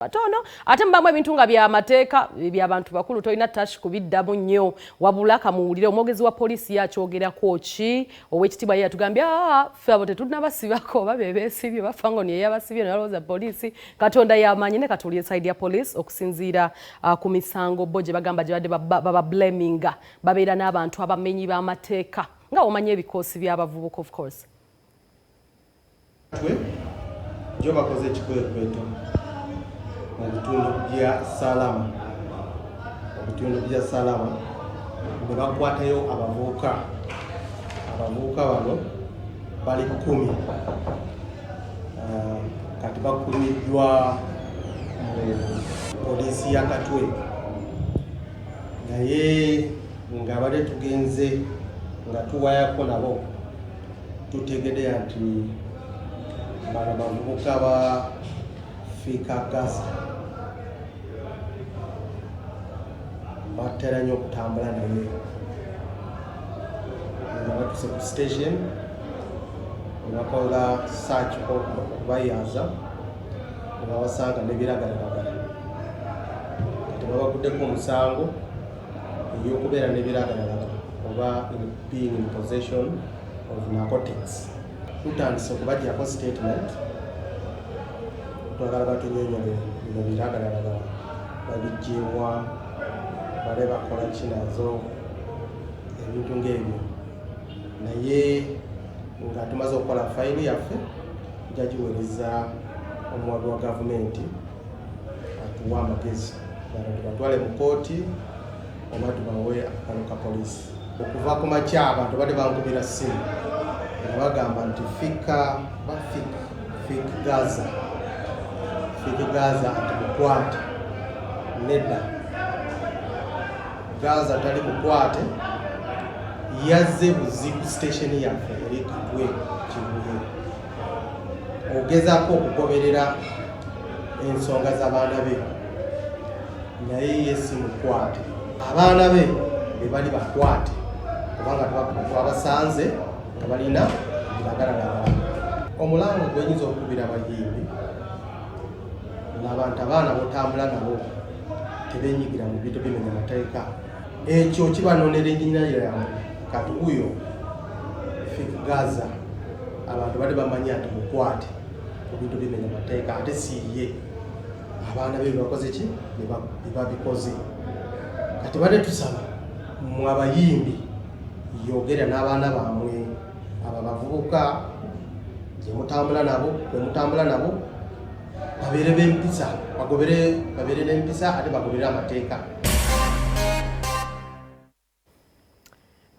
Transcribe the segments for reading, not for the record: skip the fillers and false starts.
Batono ate mubamu ebintu nga byamateeka, byabantu bakulu, tolina tash kubiddamu nnyo. Wabula kamuwulire omwogezi wa poliisi yakyogerako ki. Owekitiibwa ye yatugambye, ffe abo tetunnabasibako, oba be beesibye bafa ngo niye yabasibye nalowooza poliisi. Katonda yamanyi. Ne katuwulire side ya poliisi okusinziira ku misango bo gye bagamba gye badde babablaminga babeera n'abantu abamenyi b'amateeka, nga omanyi ebikoosi by'abavubuka, of course. Twe jo bakoze ekikwekweto mu bitundu bya Salama, mu bitundu bya Salama, ne bakwatayo abavubuka. Abavubuka bano bali 10. Kati bakumiddwa mu poliisi ya Katwe, naye nga badde tugenze nga tuwayako nabo, tutegedde nti bano bavubuka ba Fik Gaza batera nnyo okutambula naye. Nga batuuse ku station ne bakola search okubayaaza, ne babasanga n'ebiragalalagala. Kati babaguddeko omusango ey'okubeera n'ebiragalalagala oba in being in possession of narcotics. Tutandise okubaggyako statement, twagala batunyonyole bino biragalalagala babigyewa, bale bakola ki nazo, ebintu ng'ebyo. Naye nga tumaze okukola fayiro yaffe, tujja giweereza omuwabi wa gavumenti atuwa amagezi bano tubatwale mu kooti oba tubawe akalo ka poliisi. Okuva ku makya abantu badde bankubira ssimu nga bagamba nti Fika ba Fik Gaza, Fik Gaza nti mukwate. Nedda, Gaza tali mukwate, yazze buzi ku station yaffe eri Katwe Kibuye ogezaako okugoberera ensonga z'abaana be, naye ye si mukwate. Abaana be be bali bakwate kubanga twabasanze nga balina biragalalagala. Omulango gwenyinza okukubira abayimbi n'abantu, abaana botambula nabo tebenyigira mu bintu bimenya mateeka. Ekyo kibanonera erinnya lyammwe. Kati wuyo Fik Gaza abantu bali bamanya nti mukwate ku bintu bimenya mateeka, ate si ye. Abaana be bakoze ki bebabikoze. Kati badde tusaba mmwe abayimbi, yogera n'abaana bammwe, abo abavubuka gye mutambula nabo, bwe mutambula nabo, babeere b'empisa, bagobere, babeere n'empisa ate bagoberere amateeka.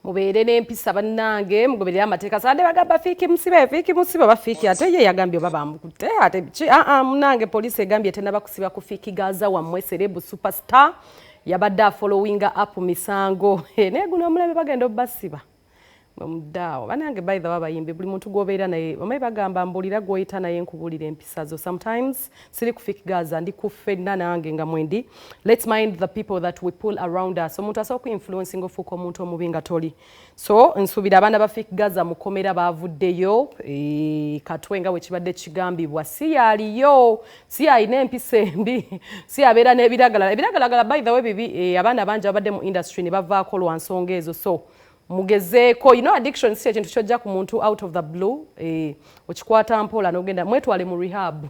Mubeere n'empisa bannange, mugoberere amateeka. Sadde bagamba Fik musibe, Fik musibe oba Fik, ate ye yagambye oba bamukutte ate ki? Aa, munnange, poliisi egambye tenaba kusiba ku Fik Gaza wammwe, celeb superstar yabadde afollowinga up misango. Naye guno omulembe bagenda obbasiba mwemuddaawo. Banange, by the way, abayimbi, buli muntu gw'obeera naye, omanyi bagamba mbuulira gw'oyita naye nkubuulira empisa zo. Sometimes siri ku Fik Gaza, ndi ku ffenna nange nga mwendi. Let's mind the people that we pull around us. Omuntu asobola okuinfluencing ofuuka omuntu omubi nga toli. So nsuubira abaana ba Fik Gaza mukomera baavuddeyo Katwe nga bwe kibadde kigambibwa, si yaliyo, si yalina empisa embi, si yabeera n'ebiragalala. Ebiragalagala, by the way, bibi. Abaana bangi babadde mu industry ne bavaako lwa nsonga ezo. So mugezeeko, addiction si ekintu kyojja ku muntu out of the blue. Okikwata mpola n'ogenda. Mwetwale mu rehab,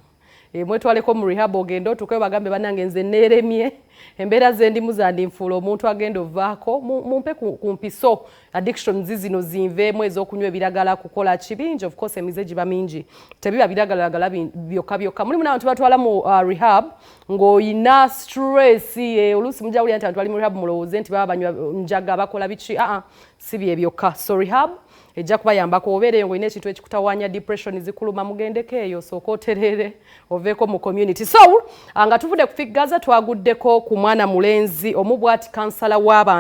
mwetwaleko mu rehab, ogende otuukeyo bagambe, "Bannange, nze neeremye, embeera ze ndimu zandinfuula omuntu agenda ovaako. Mumpe ku mpiso, addictions zino zinveemu, ez'okunywa ebiragala." Kukola kibingi, of course emize giba mingi, tebiba biragalalagala byokka byokka. Mulimu n'abantu batwala mu rehab ng'oyina stress. Oluusi mujja wulira nti abantu bali mu rehab, mulowooze nti baba banywa njaga, bakola biki. Aa, si bye byokka. So rehab ejja kubayambako. Obeereyo ng'olina ekintu ekikutawaanya, depression zikuluma, mugendeko eyo, sooka otereere, oveeko mu community. So nga tuvudde ku Fik Gaza, twaguddeko ku mwana mulenzi omu bw'ati, kansala w'abantu.